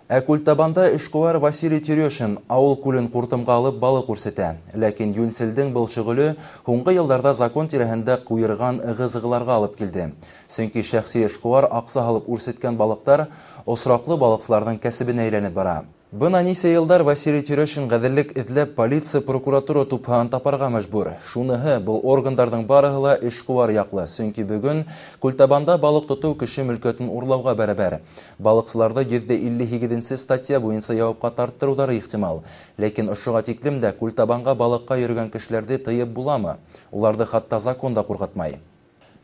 Ә Күлтабанда эшҡыуар Василий Терешин ауыл күлен ҡуртымға алып балыҡ үрсетә. Ләкин йүнселдең был шөғөлө һуңғы йылдарҙа закон тирәһендә ҡуйырған ығы-зығыларға алып килде. Сөнки шәхси эшҡыуар аҡса һалып үрсеткән балыҡтар осраҡлы балыҡсыларҙың кәсебенә әйләнеп бара. Бына нисә йылдар Василий Терешин ғәҙеллек эҙләп полиция, прокуратура тупһаһын тапарға мәжбүр. Шуныһы, был органдарҙың барыһы ла эшҡыуар яҡлы. Сөнки бөгөн Күлтабанда балыҡ тотоу кеше мөлкәтен урлауға бәрәбәр. Балыҡсыларҙы 158-нсе статья буйынса яуапҡа тарттырыуҙары ихтимал. Ләкин ошоға тиклем дә Күлтабанға балыҡҡа йөрөгән кешеләрҙе тыйып буламы? Уларҙы хатта закон да ҡурҡытмай.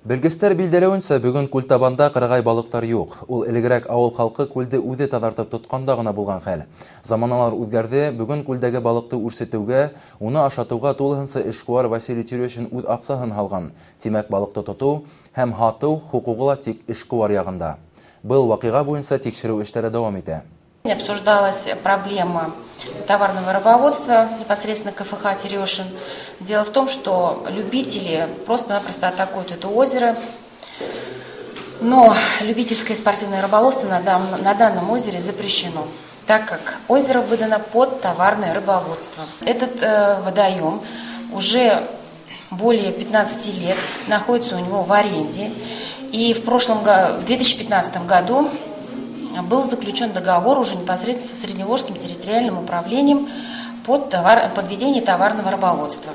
Белгестәр билдәләүенсә, бөгөн Күлтабанда ҡырағай балыҡтар юҡ. Ул элегерәк ауыл халҡы күлде үҙе таҙартып тотҡанда ғына булған хәл. Заманалар үҙгәрҙе, бөгөн күлдәге балыҡты үрсетеүгә, уны ашатыуға тулыһынса эшҡыуар Василий Терешин үҙ аҡсаһын һалған. Тимәк, балыҡты тотоу һәм һатыу хоҡуғы ла тик эшҡыуар яғында. Был ваҡиға буйынса тикшереү эштәре дауам итә. Обсуждалась проблема товарного рыбоводства, непосредственно КФХ «Терешин». Дело в том, что любители просто-напросто атакуют это озеро, но любительское спортивное рыболовство на данном озере запрещено, так как озеро выдано под товарное рыбоводство. Этот водоем уже более 15 лет находится у него в аренде, и в 2015 году был заключен договор уже непосредственно со Средневолжским территориальным управлением под ведение товарного рыбоводства.